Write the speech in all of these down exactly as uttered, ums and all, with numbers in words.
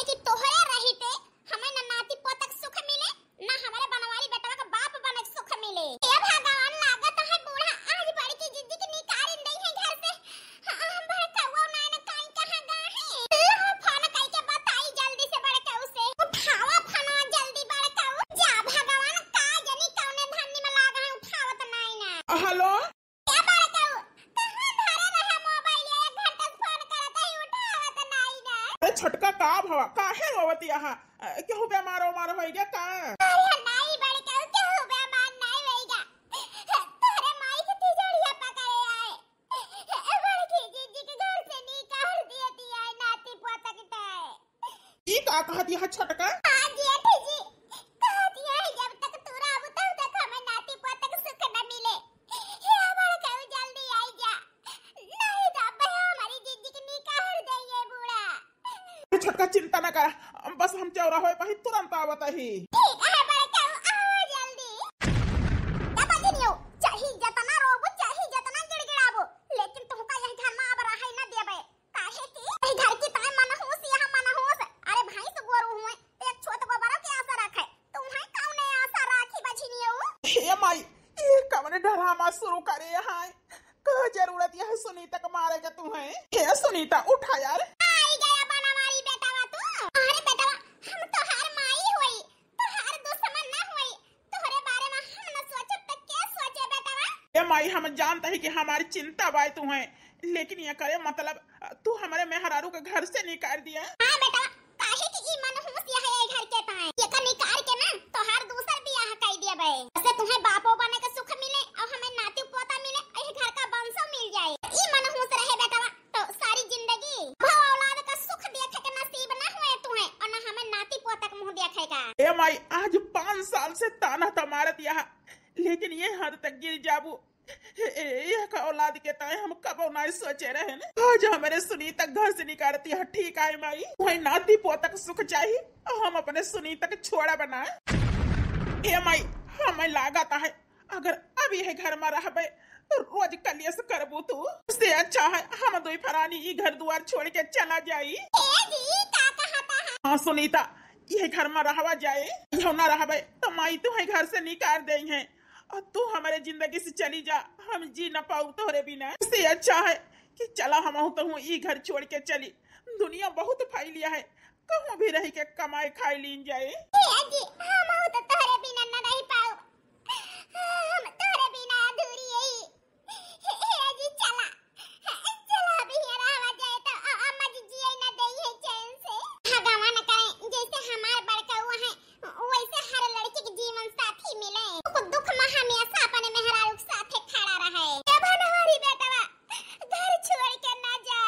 कि तोहरे रहिते हमें ना नाती पोतक सुख मिले, ना हमरे बनवारी बेटवा के बाप बनक सुख मिले। हे भगवान, लागत है बूढ़ा आज बड़की जिज्जी के निकारिन दई है घर से। हाँ, बड़कऊ नाय ना काई कहाँ गा है। लो, फोन कई के बताई जल्दी से बड़कऊ से। उठावा फोनवा जल्दी बड़कऊ। जा भगवान, का जनी कौने धानी में लागा है, उठावत नाय ना। हेलो। क्या बड़कऊ, कहाँ धरे रहे मोबाइल? एक घंटा से फोन करत है, उठावत नाय ना। अरे छोटका, का भवा, काहे रोवत यहाँ? अ, केहू बेमार उमार होइगा का? अरे नाई बड़कऊ, केहू बेमार नाई होइगा। तोहरे माई के तिजोरिया पकड़े आए। बड़की जिज्जी के घर से निकाल दिए दिया है नाती पोता के ताए। ई का कहत यहाँ छोटका? हाँ जेठ जी, कहत यहाँ जब तक तू रहबू तब तक हमें नाती पोता के सुख न मिले। हे बड़कऊ जल्दी आई जा, नहीं तो अबे हमारी जिज्जी के निकाल देंगे बूढ़ा। अरे छोटका, चिंता न कर, बस हम चौराहे पर ही तुरंत आवत ही। ठीक है बड़कऊ, आओ जल्दी। ए बजनियो, चाही जतना रोबू, चाही जतना गिड़गिड़ाबू, लेकिन तुमका यह घर में अब रहे न देबे। काहे कि यह घर की ताई मनहूस, यहाँ मनहूस। अरे भैंस गोरू हुए, एक छोट गोबरो के आशा रखे, तुम्हें कौने आशा राखी बजनियो? हे माई, ये कवने ड्रामा शुरू करे यहाँ? का जरूरत यह सुनीता के मारे के तू है? हे सुनीता, उठा यार। आई गया बनवारी बेटवा तू। अरे बेटवा, हम तोहार माई होई, तोहार दुश्मन ना होई। तोहरे बारे में हम न सोचब त के सोचे बेटवा? ए माई, हम जानत ही कि हमारी चिंता बाय तू है, लेकिन ये करे मतलब तू हमारे मेहरारू के घर से निकाल दिया। हाँ बेटवा, काहे कि ई मनहूस यह है घर के ताए। ये का निकाल के ना तोहार दूसर बियाह कर दिया बे। ऐसे तुम्हें बापो बने के सुख मिले और हमें नाती पोता मिले, यह घर का वंशो मिल जाए। ई मनहूस रहे बेटवा, तो सारी जिंदगी भव औलाद का सुख देखे के नसीब ना हुए तुम्हें और ना हमें नाती पोता के मुंह देखे का। ए माई, आज पाँच साल से ताना तो मारत यहाँ, लेकिन ये हद तक गिर जाबू। ए, ए, एक औलाद के ताए हम कबो नाई सोचे रहे न। आज हमारे सुनीता घर से निकालती है, ठीक है माई। वही नाती पोता के सुख चाहिए, हम अपने सुनीता के छोड़ा बनाए। ए माई, हमें लागत है अगर अब यह घर में रहबे तो रोज कलेश करबू तू। उससे अच्छा है हम दुई फरानी ई घर दुआर छोड़ के चला जाई। ए जी, का कहता है? हाँ सुनीता, यह घर में रहवा जाए, यह ना रहबे तो माई तुम्हें घर से निकाल देई है और तू हमारे जिंदगी से चली जा, हम जी न पाऊ तोहरे बिना। इससे अच्छा है कि चला हम तहूँ ई घर छोड़ के चली। दुनिया बहुत फैलिया है, कहूँ भी रह के कमाए खाए लीन जाए। ए जी, हम तो तोहरे बिना न रह पाऊ, हम तोहरे बिना अधूरी है। ए जी, चला, चला, अभी यहाँ रहवा जाए तो अ-, अम्मा जी जिए ना देई है चैन से। भगवान करे, जैसे हमार बड़कऊ है, वैसे हर लड़की के जीवन साथी मिले। दुख, दुख में हमेशा अपने मेहरारू के साथे खड़ा रहे। जब हमारी बेटवा घर छोड़ के ना जा।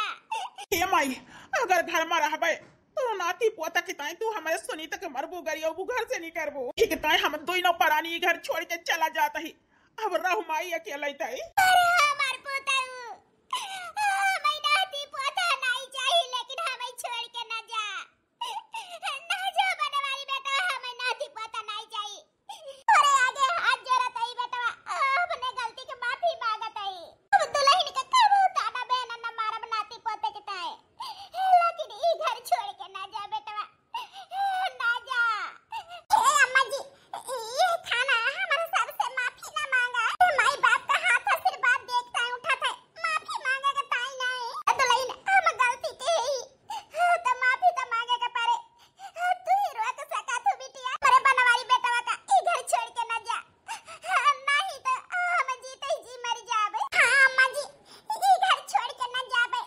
हे माई, अगर घर में रहबे तो नाती पोता के ताई तू हमारे सुनीता के मरबू गरियबू घर से निकरबू। एक ताई हम दोनों परानी घर छोड़ के चला जात ही। अब रहू माई अकेले ताई। अरे हमार पोता, हमें नाती पोता नहीं चाहिए, लेकिन हमें छोड़ के ना जा। ना जा बनवारी बेटा, हमें नाती पोता नहीं चाहिए। तोरे आगे हाथ जोड़त हई बेटवा, अपने गलती के माफी मांगत हई। अब दुल्हन के कबो ताना बेना न मारब नाती पोते के ताए, लेकिन ई घर छोड़ के ना जा बेटवा, ना जा। ए अम्मा जी, ये थाना हमारे सबसे माफी ना मांगा। माई बाप का हाथ आशीर्वाद देखता है, उठा था, माफी मांगे के ताई नहीं। दुल्हन, हम गलती के ही, हाँ, तो माफी तो मांगे के पड़े। हाँ, तू ही रोक सका तू बिटिया। अरे बनवारी बेटवा का ई घर छोड़ के ना जा। हाँ, नहीं तो हम जीते ही जी मर जाबे। हाँ अम्मा जी, ई घर छोड़ के ना जाबे।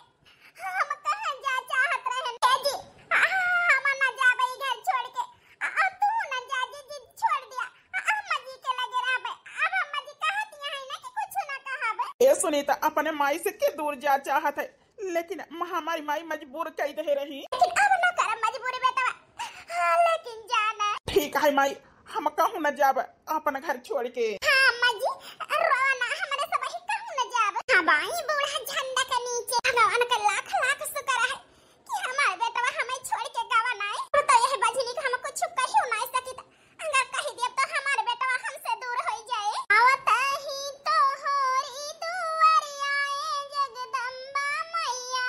हम कहाँ जा चाहत रहन? ए जी, हाँ, हम ना जाबे ई घर छोड़ के। आ, आ, तू ना जा जी, जिद छोड़ दिया। आ, अम्मा जी के लगे रहबे। अब अम्मा जी कहत यहाँ है ना कि कुछ ना कहबे। ए सुनीता, अपने माई से के दूर जा चाहत है? लेकिन हमारी माई मजबूर कई दे रही। लेकिन अब ना करब मजबूरी बेटवा। हाँ, लेकिन जाना। ठीक है माई, हम कहूँ न जाब अपन घर छोड़ के। हाँ अम्मा जी, रोवा ना, हमरे सब ही कहूँ न जाब। हाँ बाई, बूढ़ा झंडा के नीचे भगवान का लाख लाख शुक्र है कि हमार बेटवा हमें छोड़ के गवा नाई। तो यह बजनी को हम कुछ कहियो नाई सकित। अगर कहि देब तो हमार बेटवा हमसे दूर होई जाए। आवत ही तोहरी दुआरिया ए जगदम्बा मैया।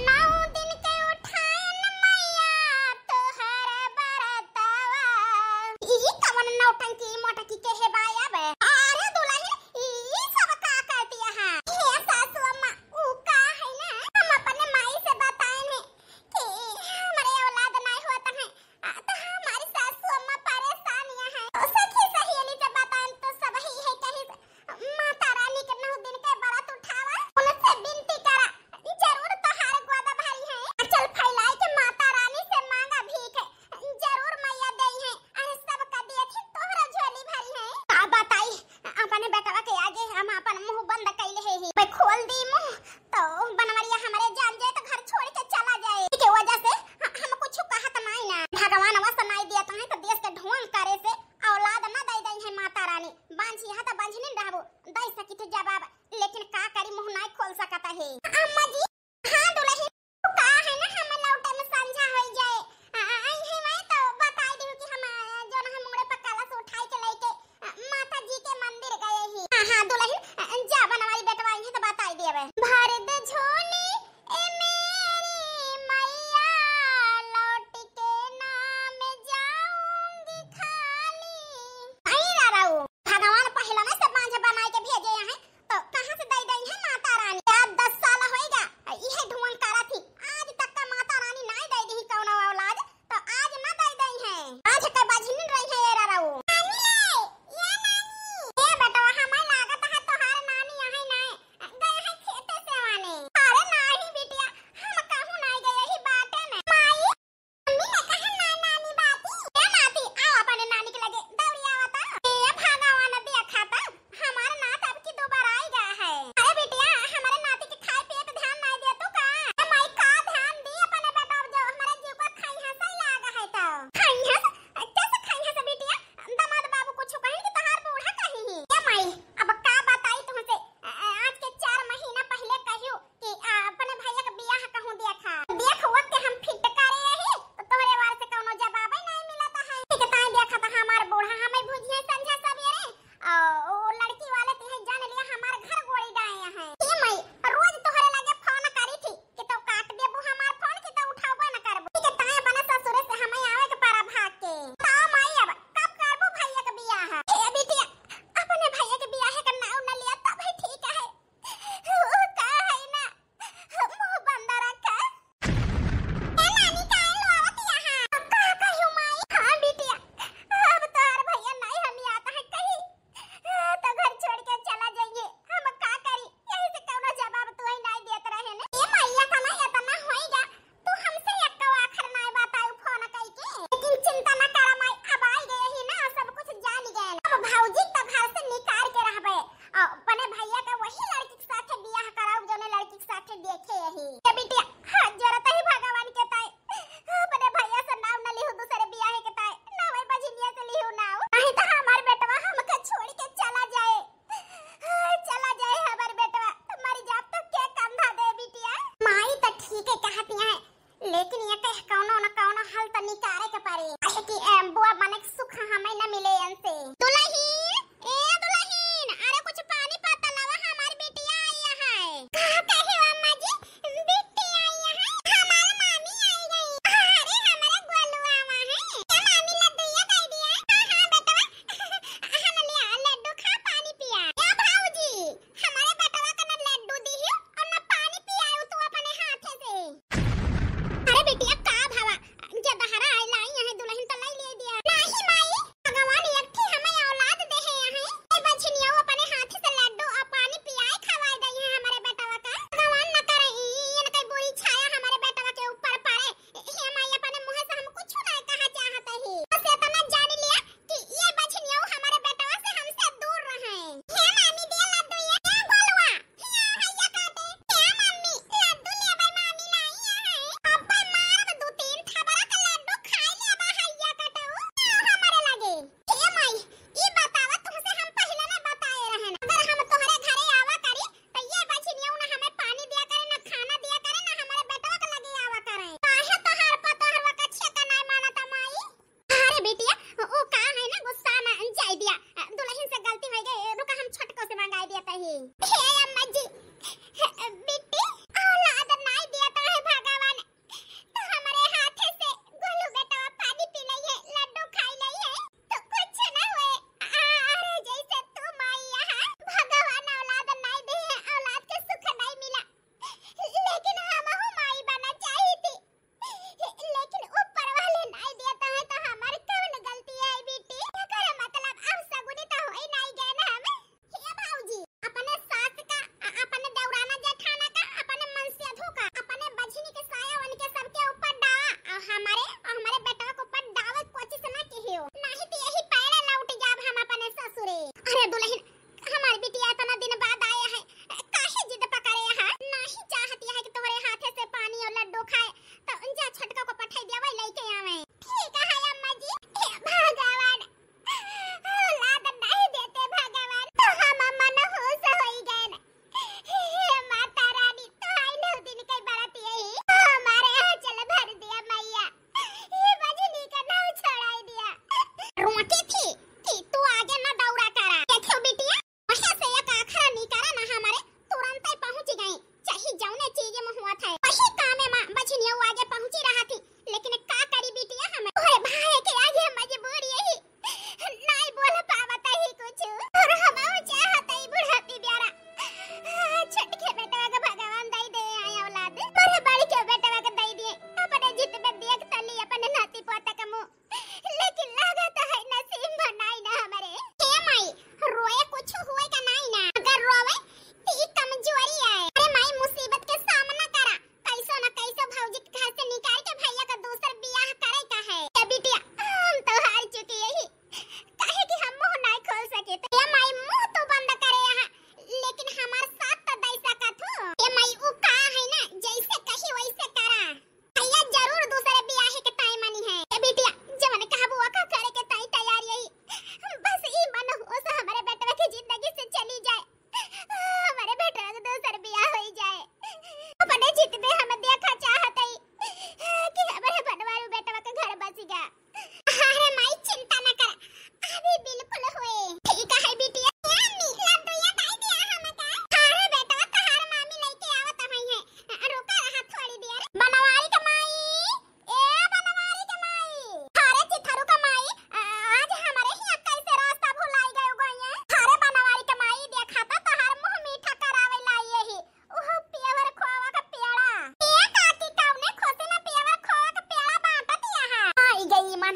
नौ दिन के उठाए न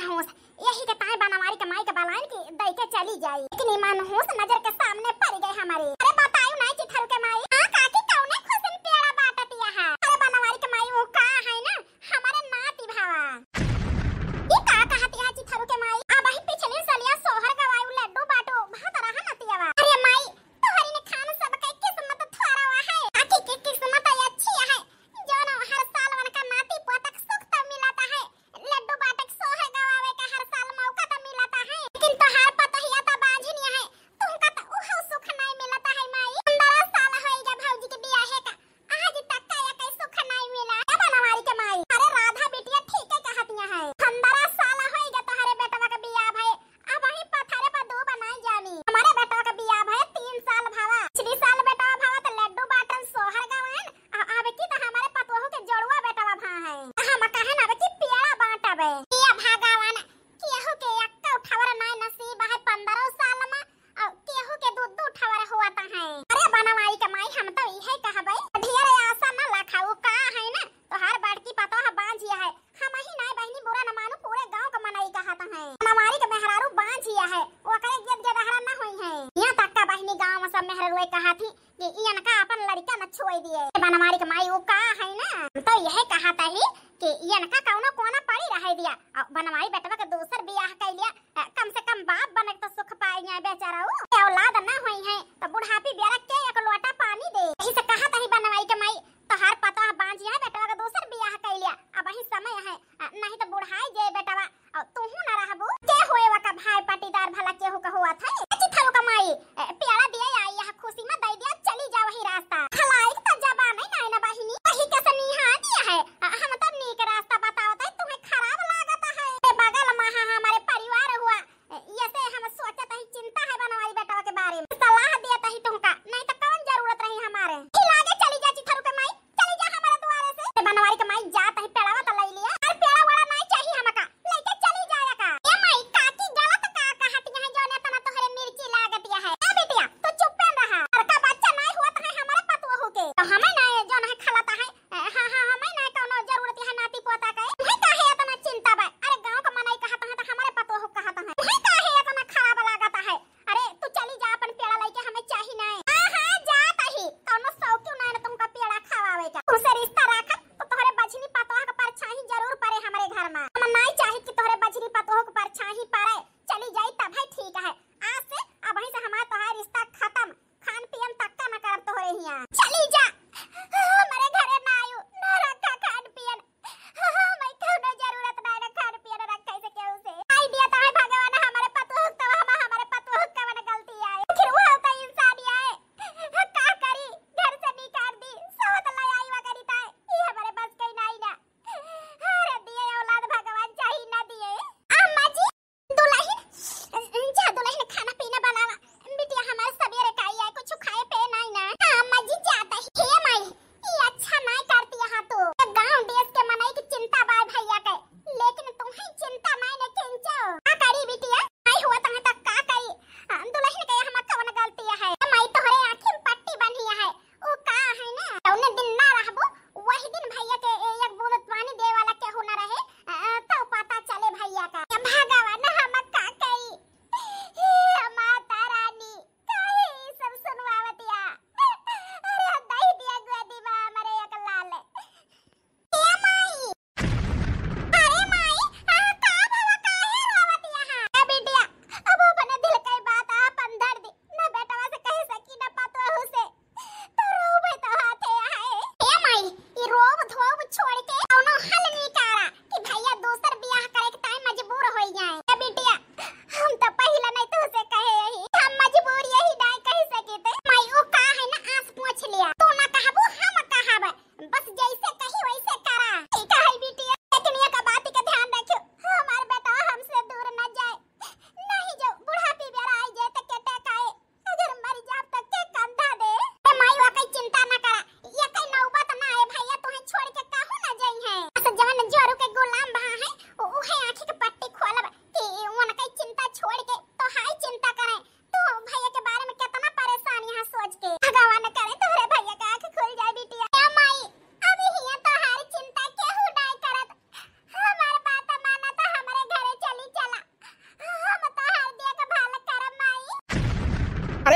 होश, यही के ताई बनवारी के माई के बलाइन की दई के चली जाई। लेकिन ई मनहूस नजर के सामने पड़ गए हमरे। अरे बतायू नाई चिथरू के माई। हाँ काकी, कौने खुशी में पेड़ा बांटतिया है? अरे बनवारी के माई, वो का है ना, हमरे नाती भावा। ई का कहतिया है चिथरू के माई? अबही पिछली सलिया सोहर गवायू लड्डू बाटो भात रहा नतियावा। अरे माई, तोहरी ने खान सबके किस्मत थोड़ा है। काकी के किस्मत अच्छी है, जौन हर साल उनका नाती पोतक सुख त मिलता है। लड्डू बाटक सोहे गवावे का हर साल मौका त मिलता है, लेकिन तोहार पतोहिया त बांझिन है, तुमका त उहो सुख नहीं मिलता है माई। पन्द्रह साल होइगा भौजी के बियाहे का, आज तक का एक सुख नहीं मिला। ए बनवारी के माई, अरे राधा बिटिया ठीक है कहतिया है, पन्द्रह साल होइगा तोहरे बेटवा के बियाह भए, अबही पथरे पर दूब नाई जामी। हमरे बेटवा के बियाह भए तीन साल भवा, पिछली साल बेटवा भवा त लड्डू बाटन सोहर गवान, आ, अब की त हमरे पतोहू के जोड़ुआ बेटवा भा है। हम कहे ना अब की पेड़ा बांटबे। ए भगवान, केहू के एक्का ठवर नाई नसीब है पन्द्रह साल में, और केहू के दू दू ठवर हुआ त है। अरे बनवारी के माई, हम तो इहे कहबे, ढेर आशा न लाखा, वो का है ना, तोहार बड़की पतोह बांझिया है, हम ही नाई बहिनी बुरा न मानू, पूरे गांव का मनई कहत है। बनवारी के मेहरारू बांझिया है, ओकरे गेद गेदहरा न होई है। यहाँ तक का बहिनी गांव में सब मेहरारू कहत ही कि इनका अपन लड़का न छुए दिए। बनवारी के माई वो का है ना, हम तो यह कहत ही कि इनका कौनो कोना पड़ी रहे दिया। और बनवारी बेटवा के दूसर बियाह कर लिया, अ, कम से कम बाप बने के तो सुख पाए हैं बेचारा। ऊ औलाद न होई है तो बुढ़ापी बेरा के एक लोटा पानी दे। यही से कहत ही बनवारी के माई, तोहार पतोह बांझिया है, बेटवा के दूसर बियाह कर लिया, अबही समय है, अ, नहीं तो बुढ़ाई जे बेटवा, और तूहू न रहबू। के होए वका भाई पटीदार भला केहू का हुआ था? ए चिथरू का माई, ए, पेड़ा दिए आई यह खुशी में दे दिया, चली जा वही रास्ता। खलाइक तो जबान है ना, ना बहिनी, वही के सनिहा दिया है। अ, हम तो नीक रास्ता बतावत है, तुम्हें खराब लागत है। ए बगल में हा-, हमारे परिवार हुआ, ए, ये से हम सोचत ही, चिंता है बनवारी बेटवा के बारे में। सलाह दिया तही तुमका, नहीं तो कौन जरूरत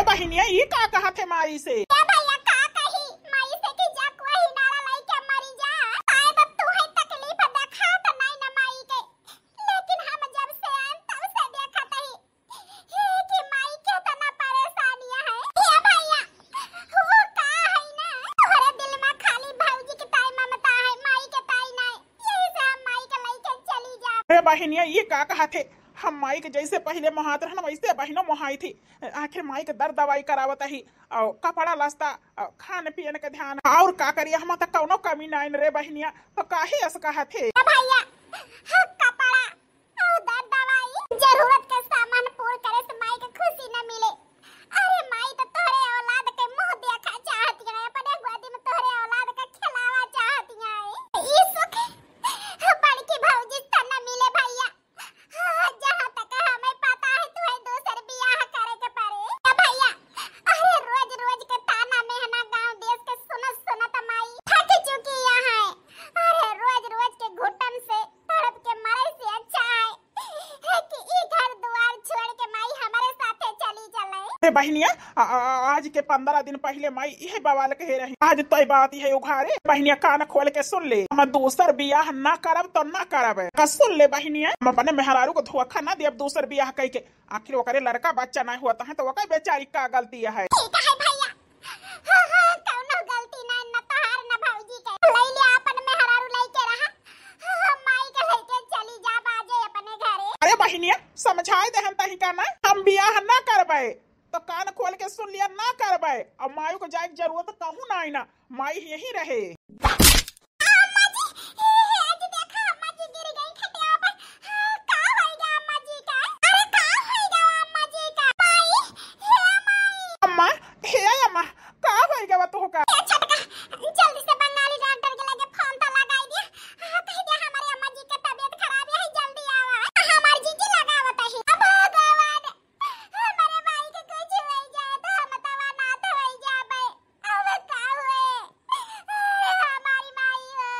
बहिनिया, ई का कहत है माई से? ए भैया, का कही माई से कि जा कोई नारा लइके मरी जा। शायद अब तू है तकलीफ देखात नहीं न माई के, लेकिन हम जब से आएन तब से देखत ही हे कि माई केतना परेशानियां है। ए भैया, वो का है ना, तोहरे दिल में खाली भौजी के ताई ममता है, माई के ताई नहीं। यही से हम माई के लइके चली जा। अरे बहिनिया, ये का कहत है? हम माई के जैसे पहले मोहात रहन, वैसे बहिनो मोहाई थी। आखिर माई के दर दवाई करावत ही, और कपड़ा लस्ता, और खान पियन के ध्यान, और का करिए, हम त कौनो कमी नाइन रे बहिनिया, तो काहे अस कहत है? ए भैया, हाँ, कपड़ा और दर दवाई, जरूरत के सामान पूर करे से माई के खुशी न मिले। अरे माई तो तोहरे औलाद के मुंह देखा चाहती है, अपने गोदी में तोहरे औलाद के खिलावा चाहती है। ई सुख बड़की भौजी से न मिले भैया। जहाँ तक हमें पता है, तुहे दूसर बियाह करे के पड़े। ए भैया, अरे रोज रोज के ताना मेहना गांव देश के सुनत सुनत माई थक चुकी है। अरे रोज रोज के घुटन से तड़प के मरे से अच्छा है, है कि ई घर दुआर छोड़ के माई हमारे साथे चली चले। अरे बहिनिया, आ, आ, आज के पंद्रह दिन पहले माई यह बवाल कहे रही, आज तय बात यह उघारे। बहिनिया, कान खोल के सुन ले, हम दूसर बियाह ना करब तो ना करब। का सुन ले बहिनिया, हम अपने मेहरारू को धोखा ना देब दूसर बियाह कह के। आखिर ओकरे लड़का बच्चा ना होता है तो ओकर बेचारी का गलती है? ठीक है भैया, हाँ, हाँ, कौनो गलती ना, न तोहार न भौजी के। ले ले अपन मेहरारू लेके रहा, हाँ, माई के लेके चली जा बाजे अपने घरे। अरे बहिनिया, समझाए दे हम तही का ना, हम बियाह ना करबे। तो कान खोल के सुन लिया, ना करबे। अब मायू को जाए के जरूरत कहूँ ना आई ना, माई यही रहे। अम्मा जी, हे, हे, आज देखा, अम्मा जी गिर गई खटिया पर। हाँ, का होइगा अम्मा जी का? अरे, का होइगा अम्मा जी का? माई, हे माई। अम्मा, हे अम्मा, का होइगा बा तोहका? ए छोटका, जल्दी से बंगाली डॉक्टर के लगे फोन तो लगाई दिया। हाँ, कह दिया हमारे अम्मा जी के तबीयत खराब है, जल्दी आवा। हमार जीजी लगावत है। अब भगवान, हमारे माई के कुछ हो जाए तो हम तवा ना तो हो जाबे। अब का हुए? अरे हमारी माई हो।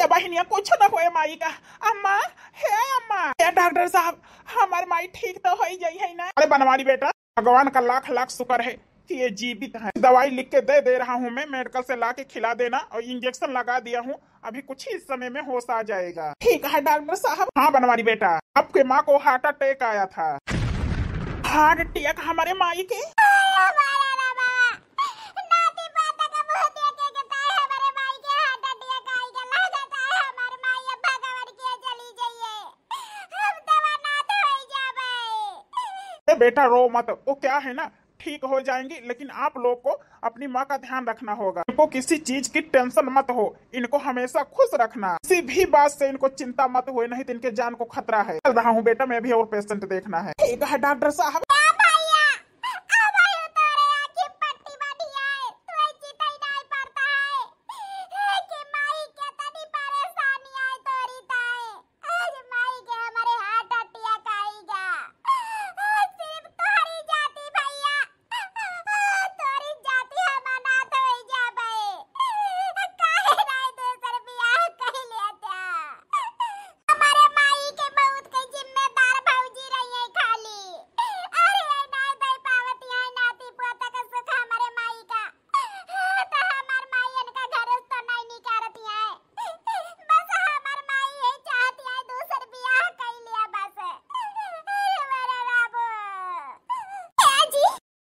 ए बहिनिया, कुछ न होए माई का। अम्मा, हे अम्मा, ए डॉक्टर साहब, हमार माई ठीक तो होई जाई है ना? अरे बनवारी बेटा, भगवान का लाख लाख शुक्र है कि ये जीवित हैं। दवाई लिख के दे दे रहा हूँ मैं, मेडिकल से ला के खिला देना और इंजेक्शन लगा दिया हूँ, अभी कुछ ही समय में होश आ जाएगा। ठीक है डॉक्टर साहब। हाँ बनवारी बेटा, आपके माँ को हार्ट अटैक आया था। हार्ट अटैक हमारे माई के? अरे बाबा रे बाबा, नाती पोता का मुंह देखे के ताई हमारे माई के हार्ट अटैक आइगा, लागत है हमारे माई अब भगवान के चली जाइए, हम दवा ना तो होई जाबे। ए बेटा रो मत, वो क्या है ना, ठीक हो जाएंगी, लेकिन आप लोग को अपनी माँ का ध्यान रखना होगा। इनको किसी चीज की टेंशन मत हो, इनको हमेशा खुश रखना, किसी भी बात से इनको चिंता मत हो, नहीं तो इनके जान को खतरा है। चल रहा हूँ बेटा, मैं भी और पेशेंट देखना है। ठीक है डॉक्टर साहब। ए भैया, अब आयो तोरे आँखी पट्टी बढ़िया है, तू चितई नहीं पड़ता है कि माई के तनी परेशानी आए तोरी ताए। आज माई के हमारे हार्ट अटैक आइगा। आज सिर्फ तोहरी जाति भैया, तोहरी जाति हम अनाथ होई जाबे। काहे नाई दूसर बियाह कइ लेता? हमारे माई के बहुत के जिम्मेदार भौजी रही है खाली। अरे नाई दे पावती है नाती पोता का सुख हमारे माई का। हाँ, तो हमार माई इनका घरे से तो नहीं निकारती है। बस हमार माई यही चाहती है, दूसर बियाह कई लिया बस। अरे मेरे बाबू। ए जी,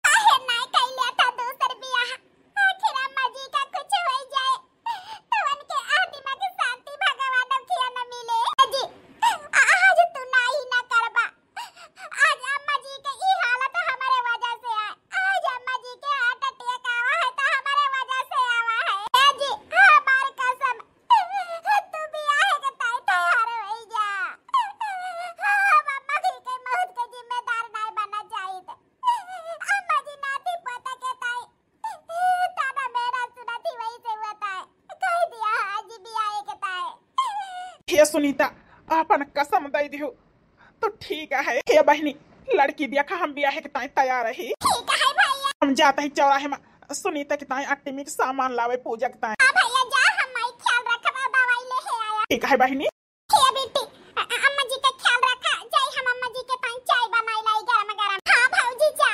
काहे नहीं कई लिया था दूसर बियाह? आखिर अम्मा जी का कुछ हो जाए, तो उनके आत्मा की शांति भगवान खिया न मिले। ए जी, आज तू नहीं ना करबा। आज अम्मा जी के ई हालत हमारे वजह से है। आज अम्मा जी के हार्ट अटैक आवा है तो हमारे वजह से आवा है। ए जी, हमार कसम, तू बियाह के ताई तैयार होई जा। हम अम्मा जी के मौत के जिम्मेदार नहीं बनना चाहिए। अम्मा जी नाती पोता के ताई ताना मेरा सुना थी वही से हुआ ताई। कह दिया आज बियाह के ताई। हे सुनीता, अपन कसम दे दियो। तो ठीक है। हे बहिनी, लड़की देखा हम बियाह के ताई तैयार रही। ठीक है भैया। हम जात ही चौराहे में सुनीता के ताई अट्टी में सामान लावे पूजा के ताई। हाँ भैया जा, हम माई ख्याल रखबा, दवाई ले हे आया। ठीक है बहिनी। हे बेटी, अ-, अ-, अम्मा जी का ख्याल रखा, जाई हम अम्मा जी के ताई चाय बनाई लाई गरम गरम। हाँ भौजी जा।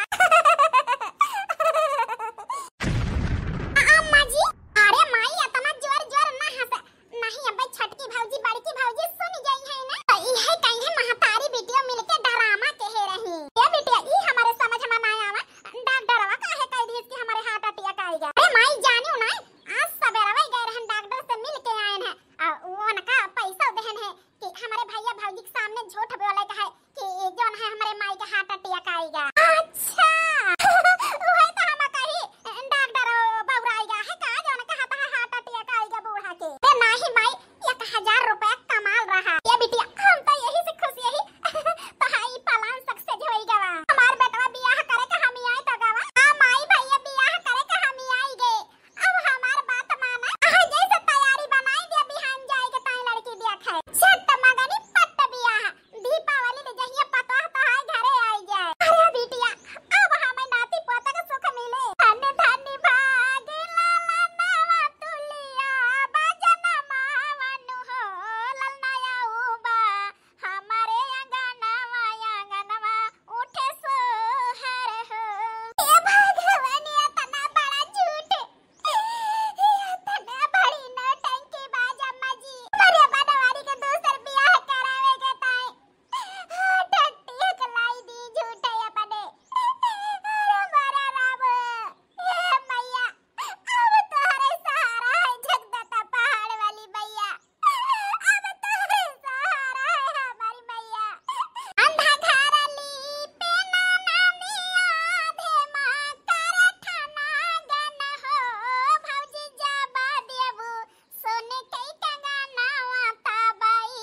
है कि हमरे भैया भौजी के सामने झूठ बोले का है कि जौन है हमरे माई के heart attack आइगा। अच्छा, वही तो हम कही डॉक्टर बौराइगा है का, जौन कहा था heart attack आइगा बूढ़ा के। ए नाही माई, एक हजार रुपया कमाल रहा। ए बिटिया, हम तो यही से खुश यही तो हाई plan success होई गवा। हमार बेटवा बियाह करे का हम आई तो गवा। आ माई भैया बियाह करे का हम आई गए। अब हमार बात माना, आ जैसे तैयारी बनाई दे, बिहान जाए के ताई लड़की देखे। झट मगनी पट बियाह, दीपावली ले जहिया पतोह तोहार घरे आई जाए। अरे बिटिया, अब हमें नाती पोता के सुख मिले। धन्य धन्य भाग लाला नावा तुलिया, बाजना मावनु हो, ललनाया उबा। हमारे अंगनवा, अंगनवा उठे सोहर हो। हे भगवान, इतना बड़ा झूठ, इतना बड़ी नौटंकी बाज अम्मा जी। हमारे बनवारी के दूसर बियाह करावे के ताई heart attack लाई दी झूठे अपने। अरे मोरा राम, हे मैया, अब तोहरे सहारा है जगदता पहाड़ वाली मैया, अब तोहरे सहारा है हमारी मैया। अंधा घर लीपे ना नानी आधे माँ कारखाना गन हो, भौजी जाबा देबू सोने कई कंगनवा तबई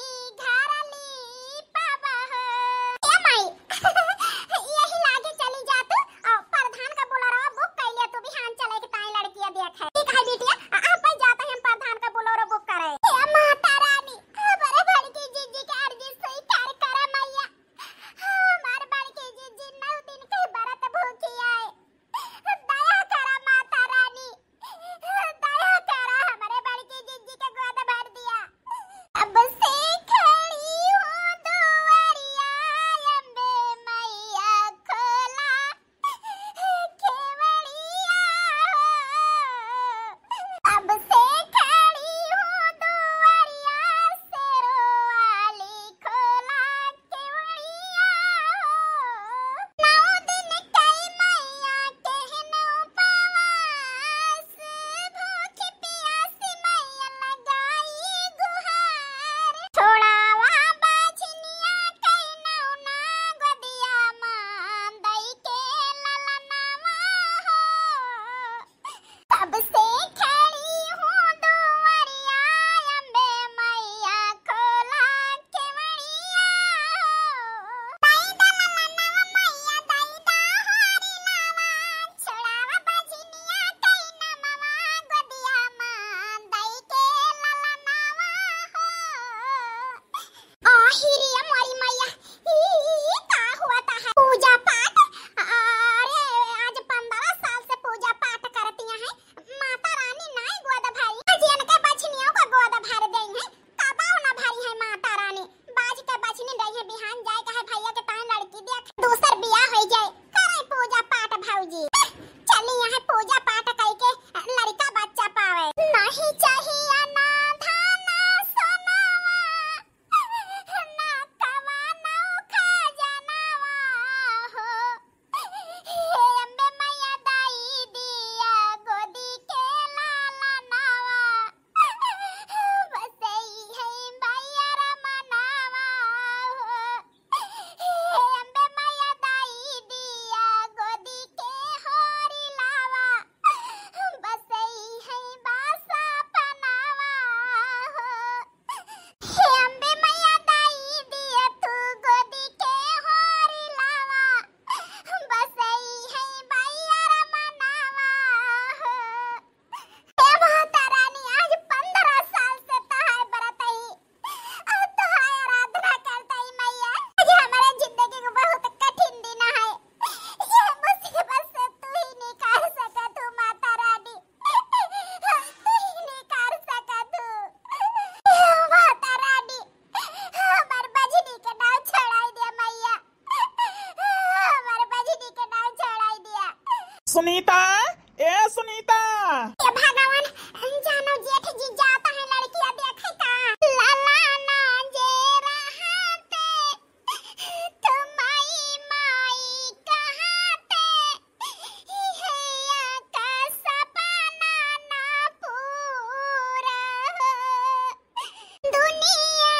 घर लीपब हो। ए माई, यही लागे चली जा तू, और प्रधान का बोलेरो book कर लिया तू, बिहान चले के ताई लड़किया देखे। ठीक है बिटिया, आ, आप ही जाते हैं प्रधान का बोलेरो book करे। ए माता रानी, हमारे बड़की जीजी के अर्जी स्वीकार करा मैया। हमार बड़की जीजी नौ दिन के व्रत भूखी आए। दया करा माता रानी, दया करा, हमरे बड़की जीजी के गोद भर दिया। अब से खड़ी हूँ दुआरिया, अम्बे मैया खोला केवड़िया हो। अब से खड़ी हूँ दुआरिया, शेरो वाली खोला केवड़िया हो। नौ दिन कई मैया केहनो उपवास, भूख प्यास मैया लगाई गुहार। छोड़ावा बाझनिया कई नौना गोदिया मा दई के ललनवा हो। कब से खड़ी हूँ दुआरिया, अम्बे मैया खोला केवड़िया हो। दई दा ललनवा मैया, दई दा हारी लावा, छोड़ावा बझनिया कई नमवा, गोदिया मा दई के ललनवा हो। आही रे मोरी मैया, ई, ई का हुआ था है? पूजा पाठ? अरे, आज पन्द्रह साल से पूजा पाठ करती हैं माता रानी, नाई गोद भरी। आज इनके बछनियों को गोद भर देई हैं, कबाऊ ना भरी है माता रानी। बाज के बछनी रही है, बिहान जाए का है भैया के ताई लड़की देख, दूसर बियाह हो जाए, करे पूजा पाठ भौजी। चली यहाँ पूजा पाठ करके लड़का बच्चा पावे। नहीं चाहिए ना धन सोनावा, ना कवनो खजानावा हो। हे अम्बे मैया दई दिया गोदी के लालनावा, बसई है मैया रमनावा हो। हे अम्बे मैया दई दिया गोदी के होरी लावा, बसई है बासा पनावा हो। हे अम्बे मैया दई दिया तू गोदी के होरी लावा, बसई है मैया रमनावा हो। हे माता रानी, आज पन्द्रह साल से तोहार बरतई, अब तोहार आराधना करतई मैया। आज हमारे जिंदगी के बहुत कठिन दिन है, ये मुसीबत से तू ही निकाल सकत हो माता रानी, तू ही निकाल सकत हो। हे माता रानी, हमार बजनी के नाव छोड़ाई दे मैया। हमार बजनी के नाव छोड़ाई दिया। सुनीता, ए सुनीता। ए भगवान, जानो जेठ जी जाता है लड़किया देखे का। लाला ना जे रहते, तो माई माई कहते, हिया का सपना ना पूरा हो। दुनिया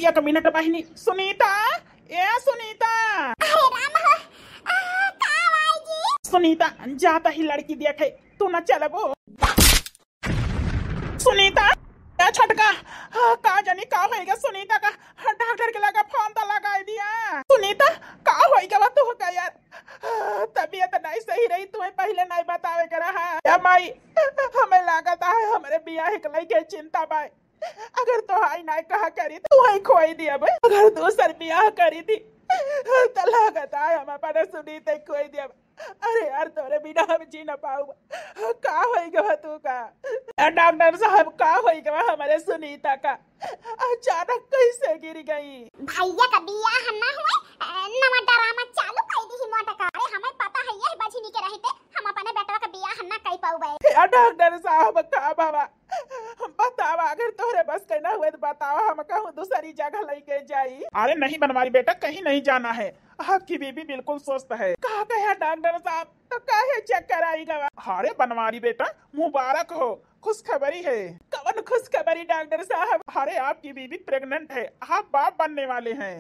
एक मिनट बहिनी, सुनीता, ए सुनीता। अरे राम हो, आ, का भाई जी? सुनीता, जाता ही लड़की देखे, तू न चलबो? सुनीता, ए छोटका, आ, का जानी का होइगा सुनीता का? डॉक्टर के लगा फोन तो लगाई दिया। सुनीता, का होइगा बा तू का यार? आ, तबीयत नहीं सही रही, तुम्हें पहले नहीं बतावे के रहा। ए माई, हमें लागत है हमरे बियाह के लइके चिंता बाय। अगर तोहाई नाय कहा करी, तू ही खोई दिया बे। अगर दूसर बियाह करी थी, तो लागत आय हम अपने सुनीता खोई दिया बे। अरे यार, तोरे बिना हम जी ना पाऊ। का होई गवा तू का? ए डॉक्टर साहब, का होई गवा हमरे सुनीता का? अचानक कैसे गिर गई? भैया का बियाह ना हुए, नवा ड्रामा चालू कर दी ही मोटका। अरे, हमें पता है यह बजनी के रहते हम अपने बेटवा का बियाह ना कर पाऊबे। ए डॉक्टर साहब, का बाबा, बतावा, अगर तोहरे बस के ना हुए तो बतावा, हम कहूँ दूसरी जगह लेके जाई। अरे नहीं बनवारी बेटा, कहीं नहीं जाना है, आपकी बीबी बिल्कुल स्वस्थ है। का कहा डॉक्टर साहब, तो काहे चेक कराई गवा? अरे बनवारी बेटा, मुबारक हो, खुशखबरी है। कवन खुशखबरी डॉक्टर साहब? अरे आपकी बीबी प्रेग्नेंट है, आप बाप बनने वाले हैं।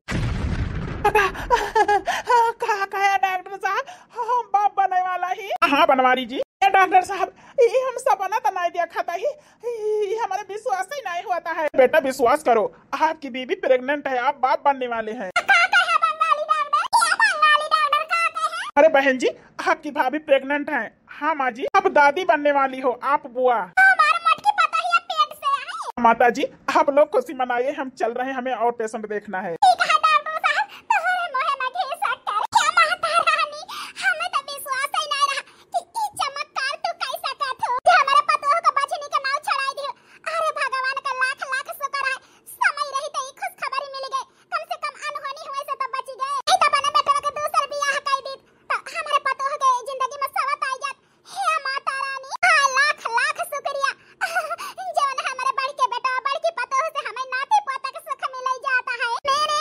का कहा डॉक्टर साहब, हम बाप बनने वाला ही? हाँ बनवारी जी। ए डॉक्टर साहब, ई हम सपना तो नहीं देखा था ही, ई हमरे विश्वास ही नहीं होता है। बेटा विश्वास करो, आपकी बीबी प्रेग्नेंट है, आप बाप बनने वाले हैं। का कहे बंगाली डॉक्टर? क्या बंगाली डॉक्टर का कहे? अरे बहन जी, आपकी भाभी प्रेग्नेंट है। हाँ माँ जी, आप दादी बनने वाली हो, आप बुआ। हमारे मटकी पता ही पेट से आई। माता जी, आप लोग खुशी मनाइए, हम चल रहे हैं, हमें और पेशेंट देखना है। ठीक है डॉक्टर साहब, तोहरे मुँहे में घी शक्कर। क्या माता रानी, हमें तो विश्वास ही नहीं रहा कि ई चमत्कार तू कर सकत हो, कि हमारे पतोह को बजनी का नाव चढ़ाई दियो। अरे भगवान का लाख लाख शुक्र है, समय रही तो ई खुशखबरी मिल गई, कम से कम अनहोनी हुए से तो बची गए। नहीं तो अपने बेटवा के दूसर बियाह कर दी तो हमारे पतोह के जिंदगी में सवत आई जात। हे माता रानी, हाँ, लाख लाख शुक्रिया, जवन हमारे बड़के बेटा, बड़की पतोह से हमें नाती पोता के सुख मिल जाता है। मेरे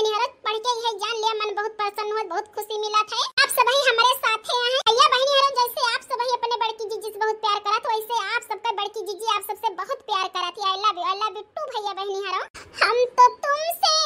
बहिनी हरो, पढ़ के यह जान लिया, मन बहुत प्रसन्न हुआ, बहुत खुशी मिला था। आप सभी हमारे साथे हैं। भैया बहिनी हरो, जैसे आप सभी अपने बड़की जीजी से बहुत प्यार करत हो, वैसे आप सबका बड़की जीजी आप सबसे बहुत प्यार करत है। I love you, I love you too भैया बहिनी हरो। हम तो तुमसे